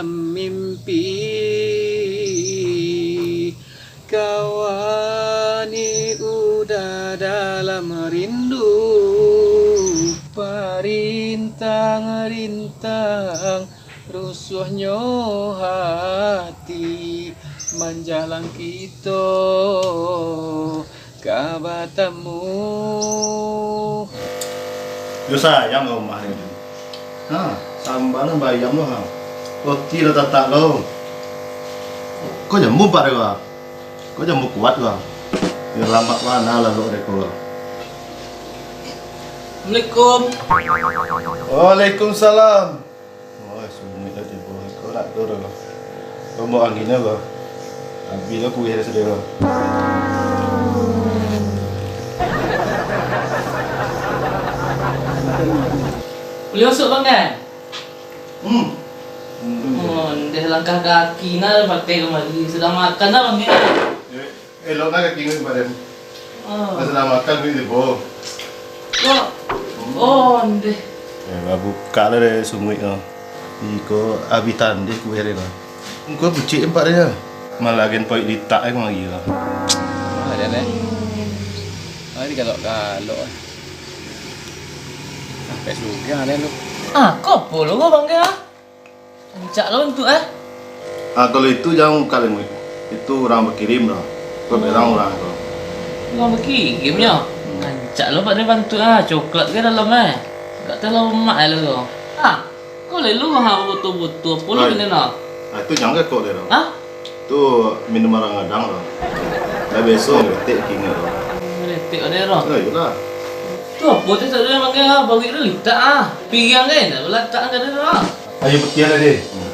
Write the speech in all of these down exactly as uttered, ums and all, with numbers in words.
Mimpi kawani udah dalam rindu, parintang-rintang rusuahnyo hati manjalang kito ka batamu. Yo sayang ka umah ni. Ha, samba nan bayam lo ha. Roti lah tatak lo. Ko jamu pak dek ha. Ko jamu kuat ha. Yo lamak bana lalok dek ko. Assalamualaikum. Waalaikumsalam. Wah, sumuik lah tibo. Kau nak tu dah. Kau bawa angin apa? Habis lah kuih dah sudah. Boleh masuk, Bang, kan? Hmm. Oh, ndeh langkah kaki nah pakai kamari. Sudah makan dah, Bang, kan? Eh, Elok lah kaki ngan badan. Ah. Lah sadang makan duit tibo. Kok? Oh, ndeh. Eh, lah buka lah dek sumuik tu. Iko abih tandih kueh dia lah. Engko bucik empat dia. Malah gen paik litak eh kemari lah. Ah, dia ni. Ah, ni galak-galak. Sampai surga dia tu. Ah, kau apa lu, Bang, dia? Rancak lo bantuak, eh? Ah, kalau itu jangan buka lagi. Itu urang bakirim lah. Kau bilang urang tu. Urang bakirim nyo? Hmm. Rancak lo buek bantuak ah. Coklat ke dalam eh? Agak talamak eh lo tu. Ha? Kau lelu ha, butuh-butuh. Apo lo bini no? Ah, itu jangan kau lelu. Ha? Tu minuman urang gadang lo. Dah biaso ngeretek kini lo. Ngeretek ado lo. Oh, iyolah. Tu apo tu tak ado yang makan ah. Baruik lo litak ah. Piriang kan? Dah balatak kan ado lo. Aia putiah tadi. Hmm.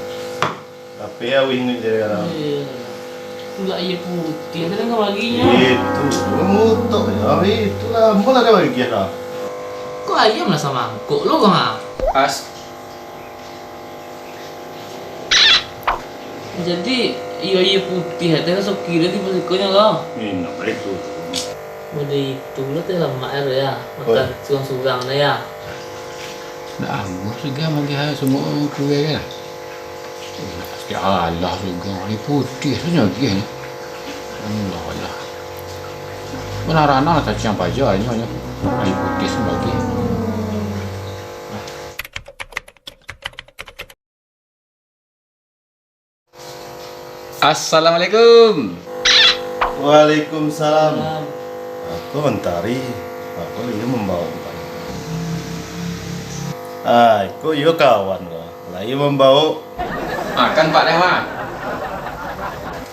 Tapi awih ni je lah. Iyo. Pulak aia putiah tadi kau baginyo. Itu, mutok je. Hari itu lah, mula dah bagi dah. Kok ayam lah samangkok lo kau ha? As. Jadi, iyo aia putiah tadi kau sokiro di pasikonyo kau. Minum aia tu. Model itu lah teh lamak ya, ya. Makan surang-surang dah ya. Ndak amuah sudah malihat semua kueh kan. Pasti alah sudah, aia putiah sajo lagi ni. Allah Allah. Mana ranah caciang paja inyo nyo. Aia putiah sajo lagi. Assalamualaikum. Waalaikumsalam. Salam. Ako mantari, ako lai mambaok. Ah, iko iyo kawan ko. Lai mambaok. Makan, Pak, deh, Mak.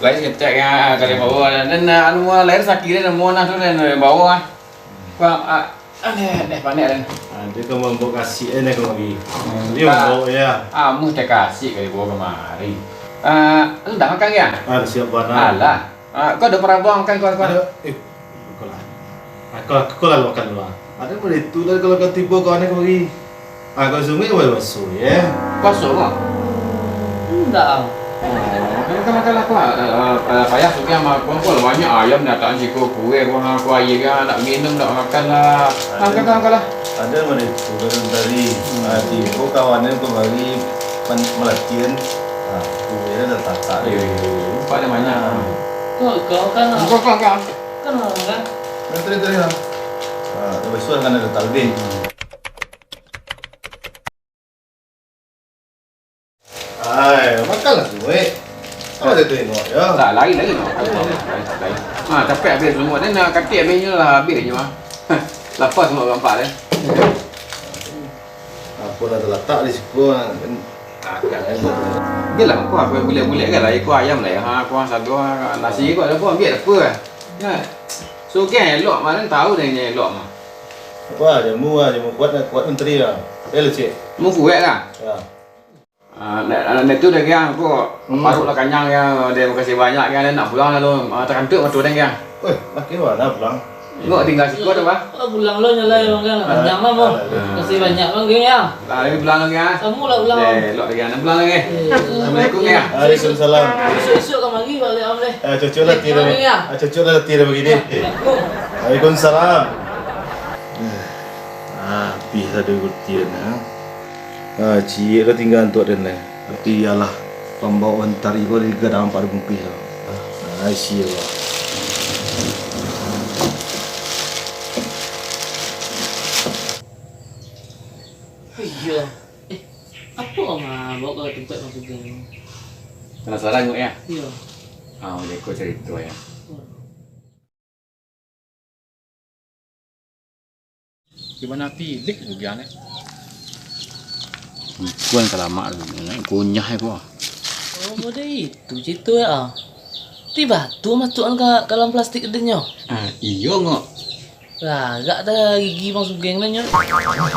Lai saketek, ah, ka dibaok. Dan, ah, anu, ah, lai sakik deh, namo nah tu, deh, dibaok, ah. Pak, ah, Aneh, aneh, panek, aneh. Ado ka mambaok kasik, eh, nak ka mari. Hmm, dia mambaok, ya. Amuah teh kasik ka dibaok kamari. Ah, sudah makan, ya? Ah, siap bana. Alah. Ah, kau ado parabang kan, kau, kau? Ado, eh, kau lah. Ah, kau, kau lah makan dulu, ah. Ado bana itu lah kalau kau tibo kau aneh kamari. Ah, kau sungguah baso, ya? Baso, Bang? Indak. Oh, makan, makan, makan lah, Pak. Eh, eh, eh, payah sudah makan, Pak. Banyak ayam datang siko, kueh, Bang. Aku aia kan, nak minum, nak makan lah. Makan, makan, makan lah. Ado bana itu kan tadi. Hmm. Ah, tibo kawan kamari pan-, malatihan. Ah, kueh dah tatak. Eh, Pak, ado banyak. Ah. Kau, kau kan. Kau, kau, kau. Kan, kan? Kan tadi, tadi lah. Ah, tapi sudah kan ado talbih. Ai, makanlah, Suek. Apa dia tengok, ya? Tak, lari, lari, no. Lari, lari. Ah, capek habis semua. Dia nak katik habis je lah, habis je, ah. Lapar semua nampak dia. Apa dah terletak di situ, ah. Makan, kan. Biarlah, aku, aku bulek-bulek kan lah. Ikut ayam lah, ya. Ha, aku sago, nasi ikut ada pun, ambil apa lah. Ya. So, kan elok, mah, kan tahu dah yang elok, mah. Apa, jamu, ah, jamu kuat, kuat menteri lah. Ya, lecek. Jamu kuat lah? Ya. Ah, nak, nak, nak tu dah, Gang. Aku parut lah kanyang, Gang. Dia makasih banyak, Gang. Dia nak pulang lah, lu. Ah, takantuak mata dia, Gang. Weh, lah kiro lah pulang. Tengok tinggal siko tu, bah. Oh, pulang lo nyalai, Bang, kan. Kanyang lah, Bang. Ah, makasih banyak, Bang, Gang, ya. Ah, lagi pulang lagi, ah. Kamu lah pulang. Eh, elok lagi, ah. Pulang lagi. Eh, Assalamualaikum, Gang. Waalaikumsalam. Esok-esok kamari balik, Bang, deh. Ah, cocok lah, Tira. Kamari, ya. Ah, cocok lah, Tira, bagi dia. Assalamualaikum. Waalaikumsalam. Ah, habis lah duit roti ni, ah. Ah, ciek lah tinggal untuak den lai. Tapi iyolah, Pambawok Bantari ko di gadang Pak Bungkuih tu. Ah, isi yo. Iyo. Eh, apo mah bawa ka tempat Bang Sugeng? Penasaran, Ngok, ya? Iyo. Ah, jadi ko carito, ya. Gimana pilih Sugiang ni? Bukan kalamak tu, kunyah ko. Oh, model itu cerita ya. Ti batu masukkan ka dalam plastik gedenya. Ah, iyo, Ngok. Gagak dah gigi Bang Sugeng dah nyo.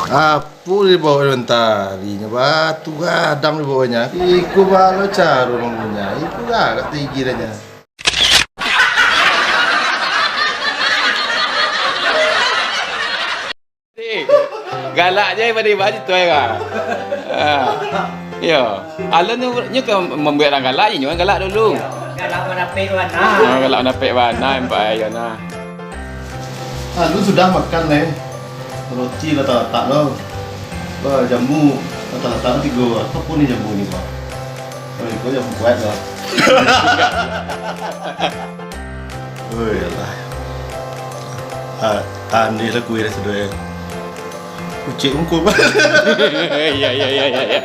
Apo dibawa dari Bantari nyo? Batu gadang dibawanyo. Iko balo caro manggunyah. Iko gagak dah gigi dah nyo. Eh, galak je pada ibarat itu, ya, kan? Ah, yo. Alan tu, nyo kan mambuek urang galak, nyo kan galak dulu. Galak manapek bana. Ah, galak manapek bana, empat ayo nah. Alan sudah makan, leh. Roti lah talatak lo. Bah, jambu lah talatak tigo. Apo ni jambu ni, Bang? Oh, iko jambu kuat lah. Oh, iyolah. Ah, aneh lah kue dah sudah, ya. Kucek ungkup. Iya, iya, iya, iya, iya.